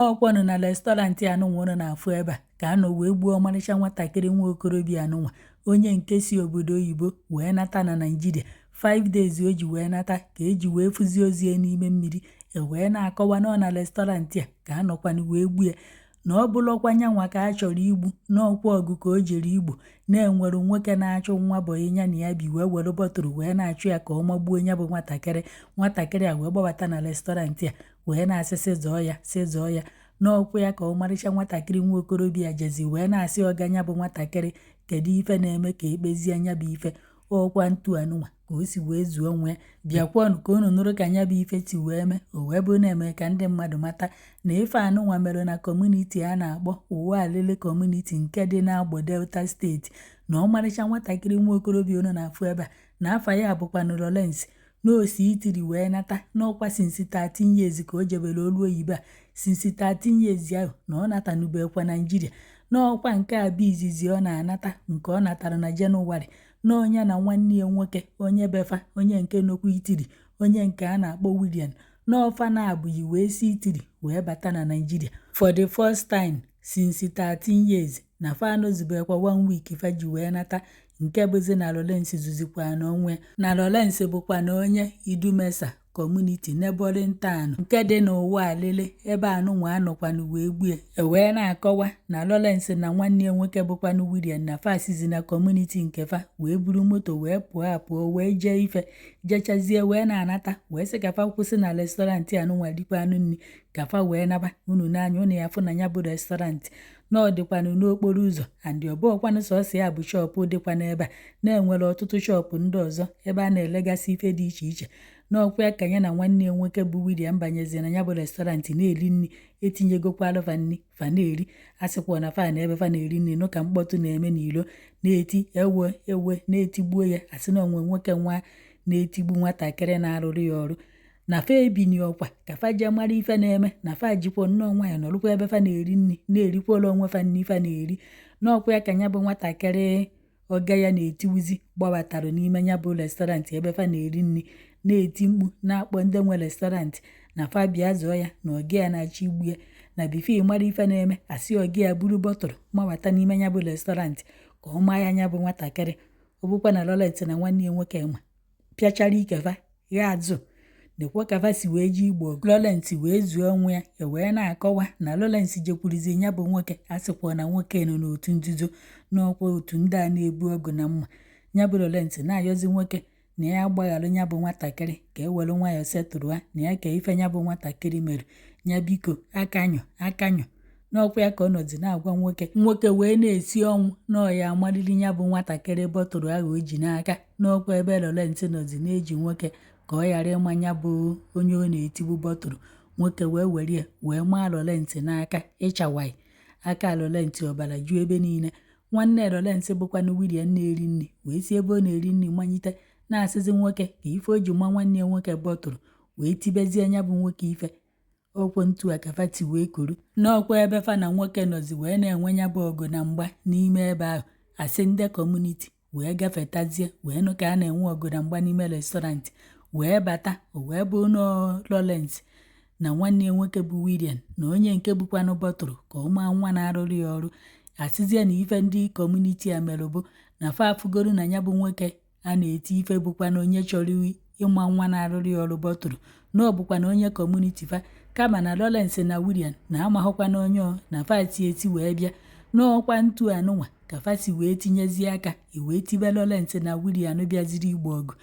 Ọkwanụ na restaurant anụnwa unu na-afụ ebe a ka anọ wee gbuo ọmarịcha nwatakịrị nwa okorobịa anụnwa, onye nke si obodo oyibo wee nata na Naịjirịa. 5 days o ji wee nata ka eji wee fụzie ozu ya n'ime mmiri. E wee na-akọwa na ọ na restaurant a ka anọkwanụ wee gbuo ya, na ọ bụrụkwa nyanwa ka a chọrọ igbu, n'ọkwa ọgụ ka o jere igbo, na-enwere nwoke na-achụ nwa boy ya na ya bi wee were bottle wee na-achụ ya ka ọ magbuo ya bụ nwatakịrị. Nwatakịrị a wee gbabata na restaurant a wee na-asị sị zọọ ya, sị zọọ ya. N'ọkwa ya ka ọmarịcha nwatakịrị nwa okorobịa jezi wee na-asị ọga ya bụ nwatakịrị kedu ife na-eme ka ekpezie nya bụ ife. Ọkwa ntu anụnwa ka o si wee zuo onwe ya. Bịakwanụ ka unu nụrụ ka nya bụ ife si wee mee. O wee bụrụ na-eme ka ndị mmadụ mata na ife anụnwa mere na community a na-akpọ Ụwa Alịlị community nke dị n'Agbọ, Delta State, na ọmarịcha nwatakịrị nwa okorobịa unu na-afụ ebe a na afa ya bụkwanụ Lawrence, na o si Italy wee nata n'ọkwa since 13 years ka o jebere olu oyibo a. Since 13 years ahụ na ọ natanubekwa Naijiria, n'ọkwa nke a bụ izizi ọ na-anata, nke ọ natara na Jenụwarị. Na onye na nwanne ya nwoke, onye befa, onye nke nọkwa Italy, onye nke a na-akpọ William, n'ọfa na-abụghị wee si Italy wee bata na Naijiria for the first time since 13 years, na fa anọzubekwa one week fa ji wee nata, nke bụzi na Lawrence zuzikwa n'onwe. Na Lawrence bụkwa na onye Idumesa community, neighboring town nke dị n'Ụwa Alịlị ebe anụnwa anọkwanụ wee gbue. E wee na-akọwa na Lawrence na nwanne ya nwoke bụkwanụ William na fa sizi na community nke fa wee buru moto wee pụọ apụọ wee jee ife, jechazie wee na-anata, wee sị ka fa kwụsị na restaurant anụnwa rikwanụ nri ka fa wee naba. Unu n'anya unu ya fụ na ya bụ restaurant na ọ dịkwanụ n'okporo ụzọ, and ọ bụghịkwanụ sọsọ ya bụ shop dịkwa n'ebe a, na-enwere ọtụtụ shop ndị ọzọ ebe a na-elegasị ife dị iche iche. N'ọkwa ya ka ya na nwanne ya nwoke bụ William banyezi na ya bụ restaurant na-eri nri. Etinyegokwa fa nri fa na-eri. A sịkwa na fa na ebe fa na-eri nri nụ ka mkpọtụ na-eme n'ilo, na-eti ewe ewe, na-etigbuo ya. Asị na onwe nwoke nwa na-etigbu nwatakịrị na-arụrụ ya ọrụ, na fa ebini ọkwa ka fa jee mara ife na-eme, na fa jikwa nnọọ nwayọ nọrụkwa ebe fa na-eri nri, na-erikwala onwe fa nri fa na-eri. N'ọkwa ya ka ya bụ nwatakịrị ọga ya na-etiwuzi gbabatara n'ime ya bụ restaurant ebe fa na-eri nri, na-eti mkpu, na-akpọ ndị nwe restaurant na fa bịa zụọ ya, na ọga ya na-achọ igbu ya. Na before mara ife na-eme, asị ọga ya buru bottle mabata n'ime ya bụ restaurant ka ọ maa ya. Ya bụ nwatakịrị, ọ bụkwa na Lawrence na nwanne ya nwoke ma pịachara ike fa gha azụ nekwa ka fa si wee ji igbo ọgụ. Lawrence wee zuo onwe ya. E wee na-akọwa na Lawrence jekwuruzi ya bụ nwoke. A sịkwa na nwoke nọ n'otu nzuzo, n'ọkwa otu ndị a na-ebu ọgụ na mma. Ya bụ Lawrence na-ayọzi nwoke na ya gbagharụ ya bụ nwatakịrị ka e were nwayọọ setụrụ ha, na ya ka ife ya bụ nwatakịrị mere ya, biko, akanyụ akanyụ. N'ọkwa ya ka ọ nọzi na-agwa nwoke. Nwoke wee na-esi ọnwụ na ọ ya amalili ya bụ nwatakịrị bottle ahụ o ji n'aka. N'ọkwa ebe Lawrence nọzi na-eji nwoke ka ọ ghara ịma ya bụ onye ọ na-etigbu bottle, nwoke wee were ya wee maa Lawrence n'aka ịchawai aka Lawrence, ọbara ju ebe niile. Nwanne Lawrence bụkwanụ William na-eri nri wee si ebe ọ na-eri nri manyite na-asịzi nwoke ka ife o ji ma nwanne ya nwoke bottle, wee tibezie ya bụ nwoke ife. Ọkwọ ntu a ka fa ti wee kuru. N'ọkwa ebe fa na nwoke nọzi wee na-enwe ya bụ ọgụ na mgba n'ime ebe ahụ, asị ndị community wee gafetazie wee nụ ka a na-enwe ọgụ na mgba n'ime restaurant wee bata. O wee bụ nọọ Lawrence na nwanne ya nwoke bụ William na onye nke bụkwanụ bottle ka ọ maa nwa na-arụrụ ya ọrụ. Asịzie na ife ndị community a mere bụ na fa afụgoro na ya bụ nwoke a na-eti ife bụkwa na onye chọrọ ịma nwa na-arụrụ ya ọrụ bottle, na ọ bụkwa na onye community fa, kama na Lawrence na William na amaghọkwa na onye ọ na fa ti eti wee bịa. N'ọkwa ntu anụnwa ka fa si wee tinyezie aka e wee tibe Lawrence na William bịaziri igbo ọgụ,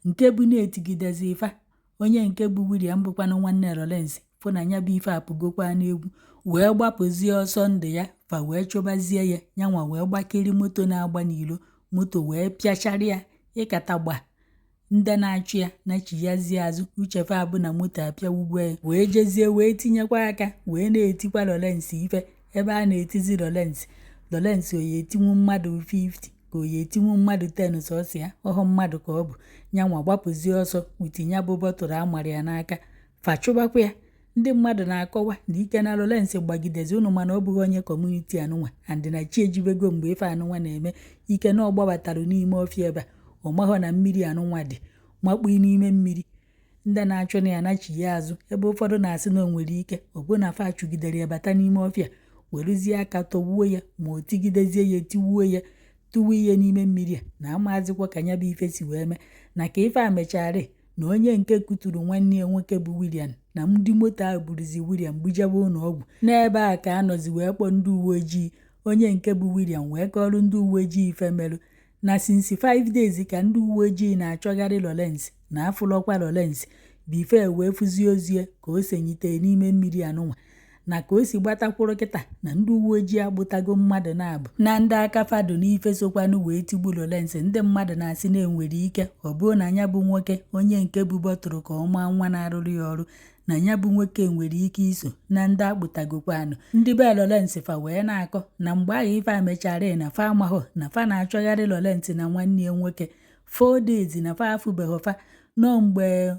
nke bụ na-etigidezi fa. Onye nke bụ William bụkwanụ nwanne Lawrence fụ na ya bụ ife apụgokwa n'egwu wee gbapụzie ọsọ ndụ ya. Fa wee chụbazie ya, nyanwa wee gbakiri moto na-agba n'ilo, moto wee pịachara ya ịkatagba. Ndị na-achụ ya nachiyazie azụ, uche fa abụ na moto apịawugwo ya, wee jezie wee tinyekwa aka wee na-etikwa Lawrence ife. Ebe a na-etizi Lawrence, Lawrence oyi etinwu mmadụ 50 ka oyi etinwu mmadụ 10 sọsọ ya ọhụ mmadụ ka ọ bụ nyanwa gbapụzie ọsọ with ya bụ bottle amara ya n'aka. Fa chụbakwa ya. Ndị mmadụ na-akọwa na ike na Lawrence gbagidezi ụnụ, mana ọ bụghị onye community anụnwa, and na chi ejibego mgbe ife anụnwa na-eme. Ike na ọ gbabatara n'ime ọfịa ebe a, ọ mahọ na mmiri anụnwa dị makpu n'ime mmiri. Ndị na-achụ na ya nachi ya azụ, ebe ụfọdụ na-asị na o nwere ike ọ bụ na fa chụgidere ya bata n'ime ọfịa, werezie aka tọgbuo ya, ma o tigidezie ya, tigbuo ya, tụwa ihe n'ime mmiri a na amazịkwa ka ya bụ ife si wee mee. Na ka ife a mechara, na onye nke kuturu nwanne ya nwoke bụ William, na ndị moto ahụ buruzi William bujebe ụlọ ọgwụ. N'ebe a ka a nọzi wee kpọọ ndị uwe ojii. Onye nke bụ William wee kọrọ ndị uwe ojii ife merụ, na since 5 days ka ndị uwe ojii na-achọgharị Lawrence, na afụlọkwa Lawrence before wee fụzie ozie ka o senyite n'ime mmiri anụnwa. Na ka o si gbatakwuru kịta, na ndị uwe ojii agbụtago mmadụ na-abụ na ndị aka fadụ n'ife sokwanụ wee tigbu Lawrence. Ndị mmadụ na-asị na enwere ike ọ bụrụ na ya bụ nwoke, onye nke bụ bọtụrụ ka ọ maa nwa na-arụrụ ya ọrụ, na ya bụ nwoke nwere ike iso na ndị akpụtagokwanụ. Ndị be Lawrence fa wee na-akọ na mgbe ahụ ife a mechara, na fa amahụ na fa na-achọgharị Lawrence na nwanne ya nwoke 4 days, na fa afụbeghị fa. Nọọ mgbe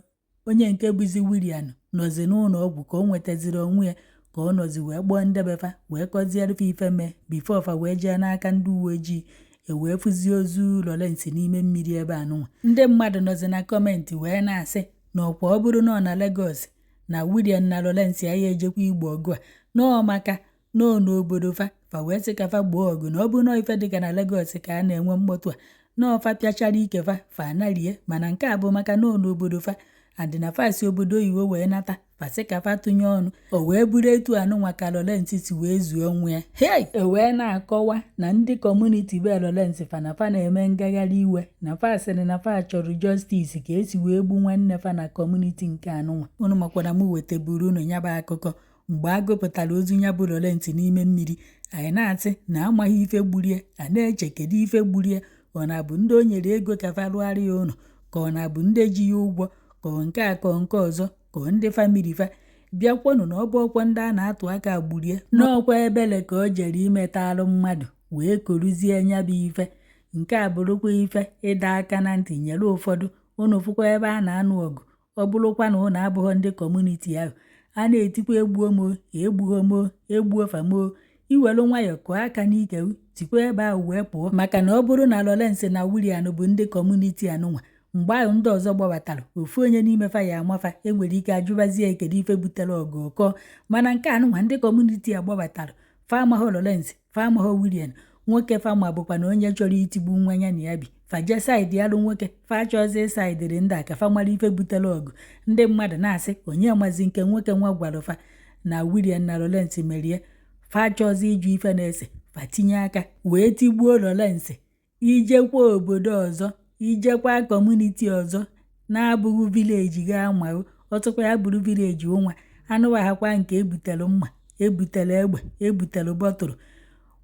onye nke bụzi William nọzi n'ụlọ ọgwụ ka o nwetaziri onwe ya, ka ọ nọzi wee kpọọ ndebefa wee kọziere fa ife mee before fa wee jee n'aka ndị uwe ojii, e wee fụzie ozu Lawrence n'ime mmiri ebe anụnwa. Ndị mmadụ nọzi na comment wee na-asị na ọkwa ọ bụrụ na ọ na Lagos, na William na Lawrence ya ejekwa igbo ọgụ a, nọọ maka nọọ n'obodo fa, fa wee sị ka fa gboo ọgụ. Na ọ bụ nọọ ife dịka na Lagos ka a na-enwe mkpọtụ a, nọọ fa pịachara ike fa, fa anarie. Mana nke a bụ maka nọọ n'obodo fa, and na fa si obodo oyibo wee nata, fa sị ka fa tụnye ọnụ. O wee bụrụ etu anụnwa ka Lawrence si wee zuo onwe ya. Hei, e wee na-akọwa na ndị community be Lawrence fa na fa na-eme ngagharị iwe, na fa sịrị na fa chọrọ justice ka esi wee gbu nwanne fa na community nke anụnwa. Unu makwara m wetaburu unu ya bụ akụkọ mgbe a gụpụtara ozu ya bụ Lawrence n'ime mmiri. Anyị na-asị na amaghị ife gburie, a na-eche kedu ife gburie, ọ na-abụ ndị o nyere ego ka fa rụgharịa ya ụlọ, ka ọ na-abụ ndị ji ya ụgwọ, ka ọ nke a, ka ọ nke ọzọ, ka ọ ndị family fa bịakwanụ, na ọ bụ ọkwa ndị a na-atụ aka gburie n'ọkwa ebele ka o jere imeta alụ mmadụ wee koruzie nya bụ ife. Nke a bụrụkwa ife ịdọ aka na ntị nyere ụfọdụ unu. Fụkwa ebe a na-anụ ọgụ, ọ bụrụkwa na ụnụ abụghọ ndị community ahụ, a na-etikwa egbuo mo, egbuo mo, egbuo famo, iwelu nwayọọ kụọ aka n'ike, tikwa ebe ahụ wee pụọ. Maka na ọ bụrụ na Lawrence na William bụ ndị community anụnwa, mgbe ahụ ndị ọzọ gbabatara, ofu onye n'ime fa ya amafa, enwere ike ajụbazie kedu ife butere ọgụ ọkọ. Mana nke anụnwa, ndị community a gbabatara, fa amaghọ Lawrence, fa amaghọ William. Nwoke fama bụkwa na onye chọrọ itigbu nwa ya na ya bi, fa je side alụ nwoke, fa chọzie saịdịrị ndị a ka fa mara ife butere ọgụ. Ndị mmadụ na-asị onye mazi nke nwoke nwa gwara fa na William na Lawrence merie, fa chọzi ịjụ ife na-ese, fa tinye aka wee tigbuo Lawrence. Ijekwa obodo ọzọ, ijekwa community ọzọ na-abụghị village gị, amaghị ọtụkwa ya bụrụ village ụnwa anụwaghakwa nke ebutere mma, ebutere egbe, ebutere bọtụlụ,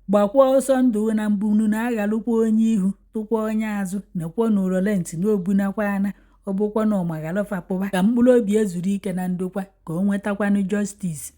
gbakwa ọsọ ndụ na mbunu na-aghalụkwa onye ihu tụkwa onye azụ. Nekwa na Lawrence na obunakwana ọ bụkwa na ọmaghalụfa pụba ka mkpụrụ obi ezuru ike na ndokwa, ka o nwetakwanụ justice.